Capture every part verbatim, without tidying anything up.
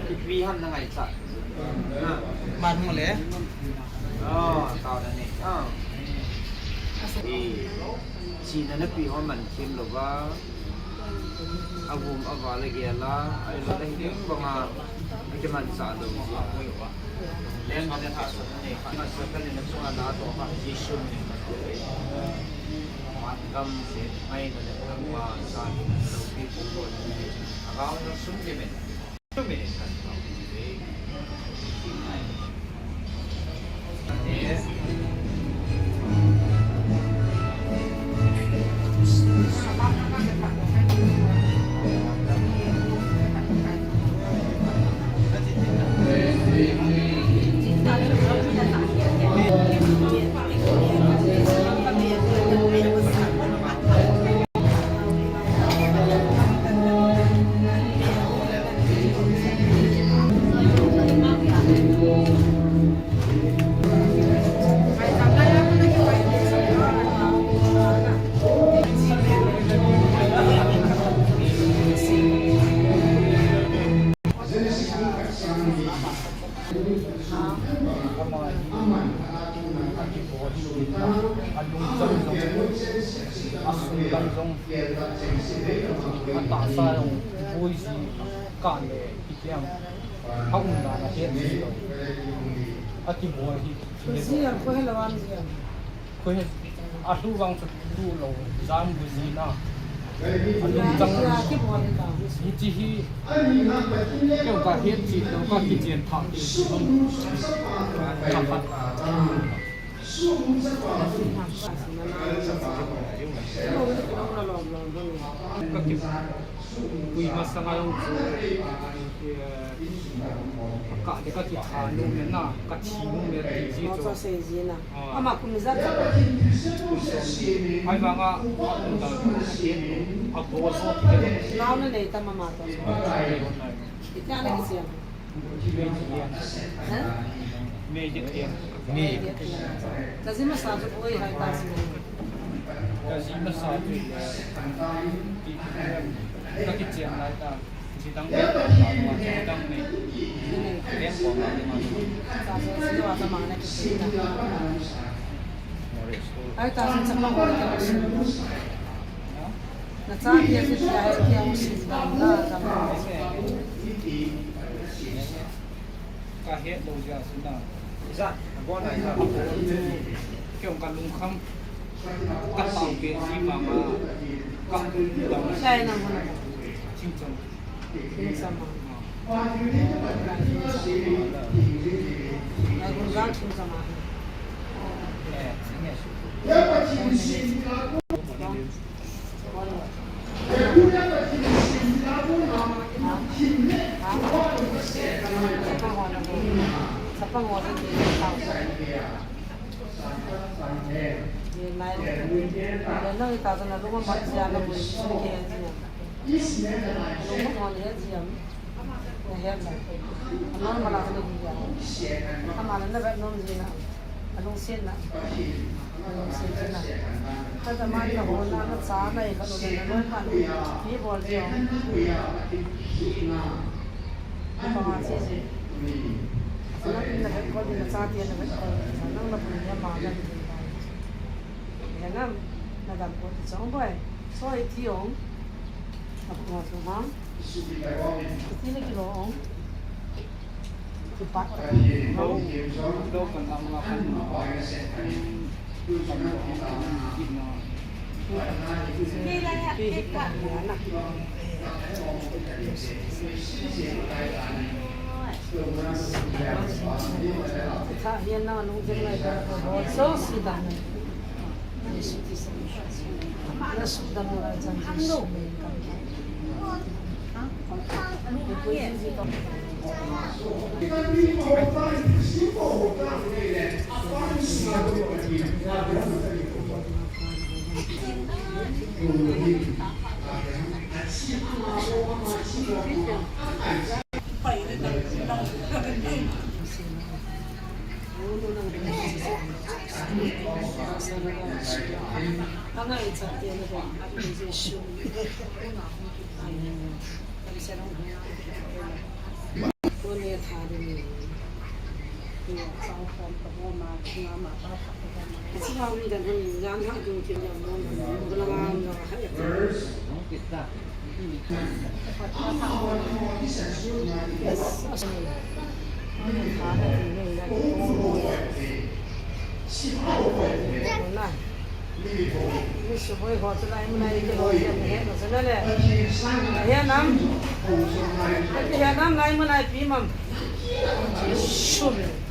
Ipi ham na ngaichat? Ha? Man hung le. Oh, tao da ni. Oh. I, china napi ho man them lou va. Agum aval agel a, ahilou le hiche banga akimanchah lou. Leng le tha sun ne, kha na sa ka le na chunga na to kha Jesu min. Gam se ngai na le gam ma sa ni lo pi ko ko. Agao na sum ke men. Ama hi akibol lutna, alungjang jong, asung lam jong, atahsa jong, boi ji kah le kitiang, aumdan ahet ji lou. Akibol hi, Koi he, alhu vang chu lu lou, jam bu jina. Alungjang, hiche hi, keiho kahet cheh lou, kakichen thah cheh lou. Kakipui masanga jong chu, eh, Ka, ka kitha nom e na, ka thi nom e ti ji chu. Mo chu sei ji na. Ah. Ama kum ijat chu. Ahivanga, a kum ta, a bol ho ti ke. Nao na nei tam ama to. Iti ana kichen. Mei ti ke. Ha? Mei ti ke. Mei. Ka ji masa chu oi hai ta si. Ka ji masa chu. Ka kichen lai ta. Ka het lou jeh a chu na. Ijat, abon a ijat. Kei jong ka lungkham. Ka tao pe ji mama. Ka lungdam. Chai na mo na. Ching chang. Ching chang ma. Ah. Ai, gun gang ching chang ma. Eh, ching eh. Chapang ho na bo. Chapang ho na bo. Ye nai. Ye nang ita na lung ma sia na bo. Ke ya ji. Lung ma he ji am. Na he la. Ama ma la na ji ya. Ama na na ba nom ji na. Alungsetna. Alungsetna. Kata man na hon na, na cha na e, kanu na na loi pan. Mi bol ji o. Ni pa ma che ji. Sana na vet ko di na cha ti na vet ko. Sana na pun ya ma na di ba. Ya na, na dam ko ti chong boy. So e ti ong. Ap ko so ha. Ti na ki lo ong.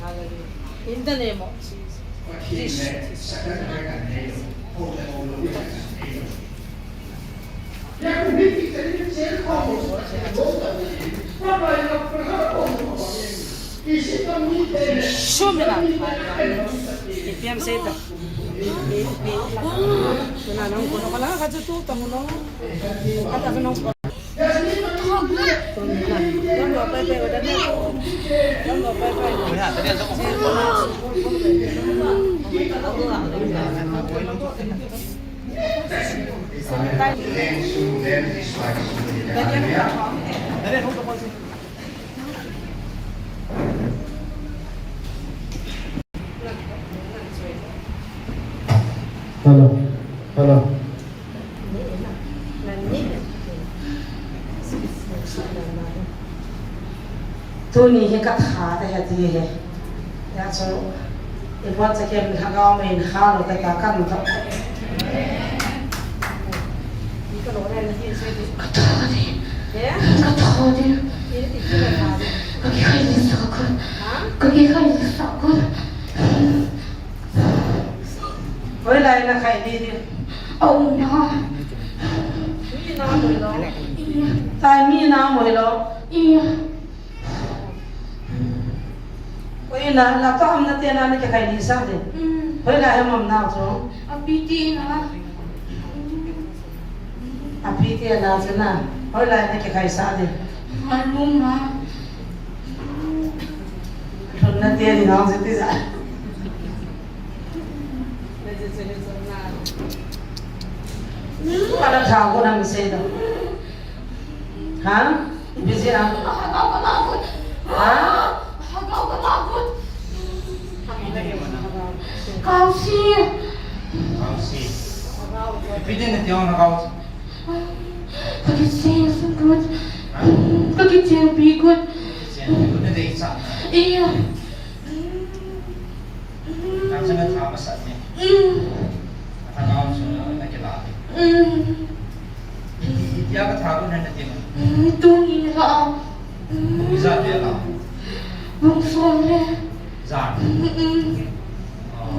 Hallelujah. In the name of Jesus. Show me that. If you say that. Hello. Hello. Tuni hi ka tha te he ti he. Ya chu, i bon cha kem lhagao mei in ha lo ka ta kan to. Ka tha di. Ka tha di. Ka kikhai di sa ko. Ka kikhai di sa ko. Hoilai na khai di di. Au na. Mi na mo lo. Iya. Tai mi na mo lo. Iya. Hoilai na to am na te na ni ke khai di sa di. Mm. Hoilai he mam na to. Api ti na. Api ti na to na. Hoilai ni ke khai sa di. Malum na. Lhunna te ni nang se ti sa. Ala tha ko nam se do. Ha? Busy a? Ha? Kausi. Kausi. Ipi din na tiang na kausi. Ka kicheng sung kut. Ha? Ka kicheng pi kut. Kicheng pi kut na dei sa. Iya. Nang sa na tha masat ni. Mm. Tha kaun sung na na kila. Mm. Itia ka tha ko na na ti ma. Mm, tu ni la. Mm. Iza de la. Bung som le. Za. Mm, mm. Oh.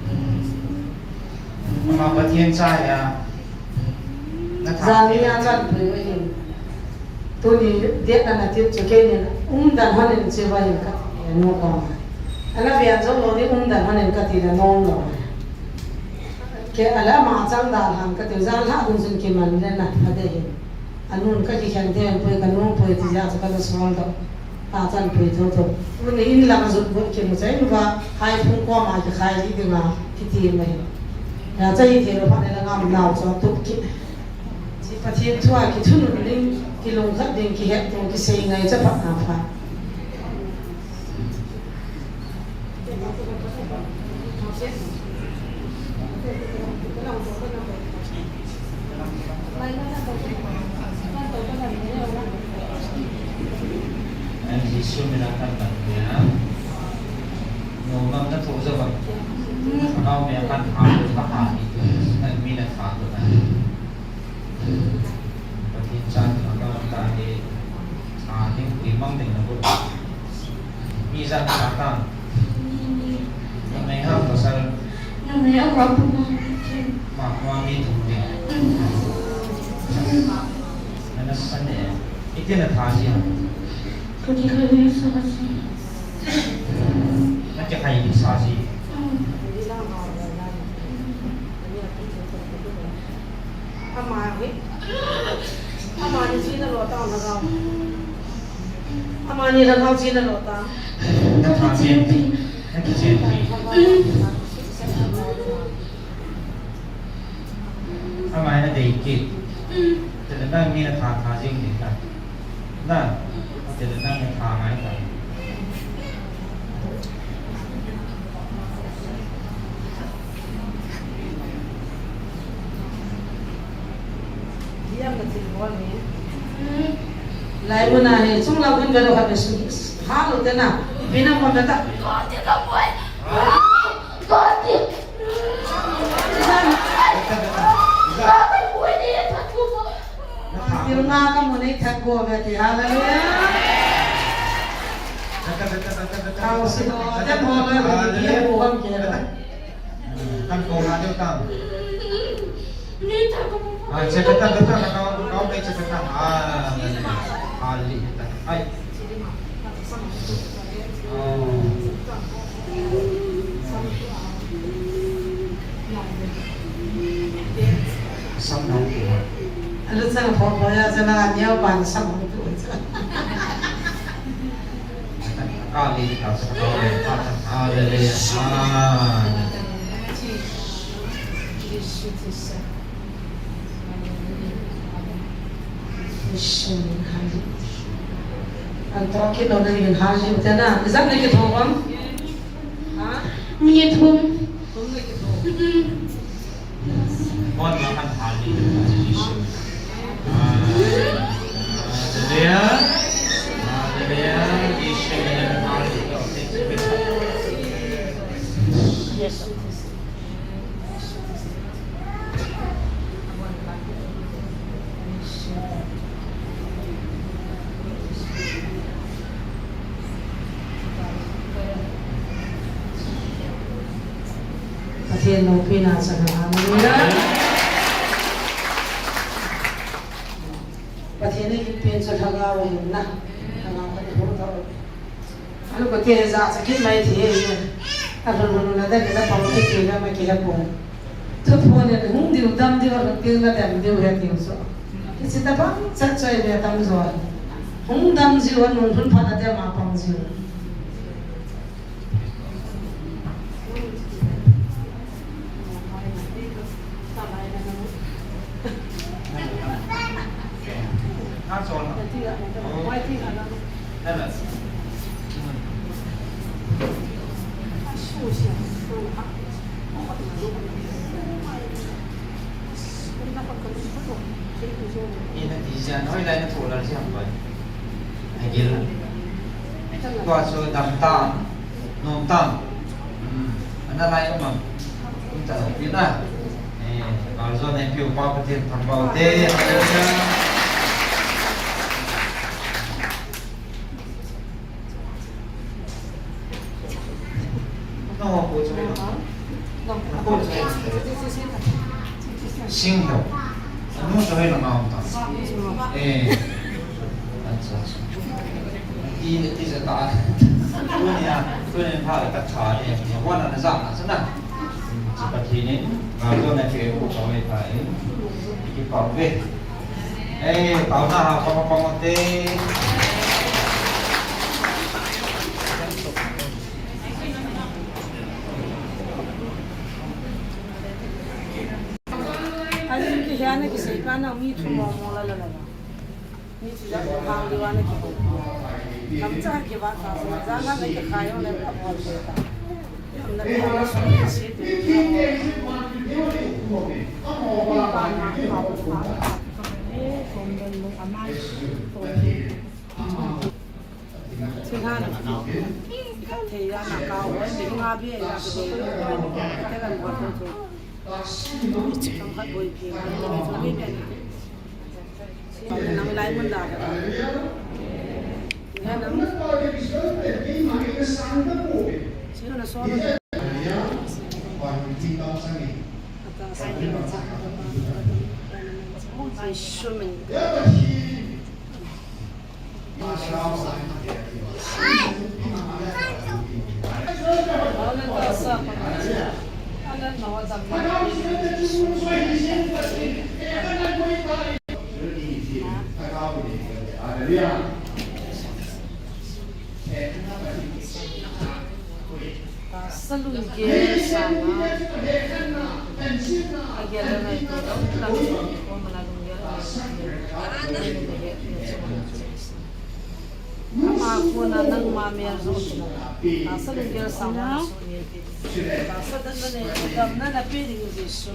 Mm. Ama Pathen cha ya. Na tha. Za ni ya chan pui wa yin. Tuni date ana tip chu keinin umdan honin chibai in kati le nom lou. Ana vei jou lou ding umdan honin kati le nom lou. Kei a le ama chang dalhan kati, janlhah dungchun kiman le na pha ding ahi. Anun kakikhen thei poi, kanung poi ti jeh a chu kana sol doh. Tachan poi thotho. Tuni in lang a jot bou kimu chai uva, hai phung koma kikhai ji dinga kiti mai. Ya chai thei lou phat le ngam nau chu tup kit. Chi Pathen thu a kithunun ding, kilungkhat ding, kihetto, kisei ngai chaphat na pha. An Jesu mina kan tan nia. No mam na tho jo ba. Nau me kan ha ko ka ha ni. Kan mi na ha ko na. Pathen chan a ka ta ni. A ding ki mang ding na ko. Mi jan ka ta. Na me ha ko sa. Na me ha ko. Ma ko mi tu ni. Na na sa ne. Iti na tha ji ha. Kati kati sa ji. Kati kati sa ji. Ama hi. Ama ni ji na lo ta na ga. Ama ni na ga ji na lo ta. Kati kati. Kati kati. Ama na dei kit. Tele nang ni na tha tha jing ni ta. Na. Tele nang ni tha ngai ta. Diam na tin bol ni. Lai bu na he, chung la bun ga lo ha be su. Ha lo te na. Bina mo ta. Ko ti ka boi. Ko ti. Thil nga ka mu nei that go ve ti, hallelujah. Thau si lo, te mo lo, ti ko ham ke lo. Kan ko nga deu tang. Ah, che kata kata na kau kau nei che kata. Ah, hallelujah. Ai. Sam nong tu. Alu sang pho pho ya sana neo pan sam nong tu. Kali ka sa ka le pa ta. Hallelujah. Ah. An to ki no na yin ha ji te na. Izan na ki tho bang? Ha? Mi thum. Thum na ki tho. Bon ma kan ha ji. Hallelujah. Hallelujah. Ishe kan ha ji. Yes. Pathen loupina chang a, hallelujah. Pathen in pen chu lhagao ahin na, lhagao kan hung tho. Alu ko te ja cha kit mai ti he. Alu lu na da na pang kit ti na ma ki ha po. Thu pho ne hung diu dam diu alu ti na dam diu he ti so. Ki si ta bang cha choi ve tam jo. Hung dam jiu nung hun pha na te ma pang jiu. Ina ti sia, hoilai na thoh lal sia pai. Agil. Tua chu dam tam, nom tam. Hmm. Ana lai um am. Um ta lo pi na. Eh, kalson ne piu pa Pathen thangvah te. Hallelujah. Sing ho. Anu sa hai na ngam ta. Eh. Iti jata. Tunia, tunia pha ka tha ni, ni wana na jana sana. Chipatinin, ngajo na ke ku ka wei ta in. Ki pa ve. Eh, pa na ha pa pa te. Alin ki hana ki sei pa na mi thu mo mo la la la. Ni chu ja ko hang liwa na ki ko. Kam cha ki wa ka so ja na na ki khayo na ka bol se ta. Kam na ki na so ni si tu. Ni pa na ka wa ka. E ko den mo amai ko. Chu ha na. Ka thei ya na ka wa ni nga bi ya ka ko. Te kan wa ko. Kam khat boi phi. Ni na. Tahsa lunggel sanga agel le ngaito dong lang ko mana lunggel. Ama kona nangma mel jong kina. Tahsa lunggel sanga na so ni. Tahsa dan na ne, dam na na pe ding Jesu.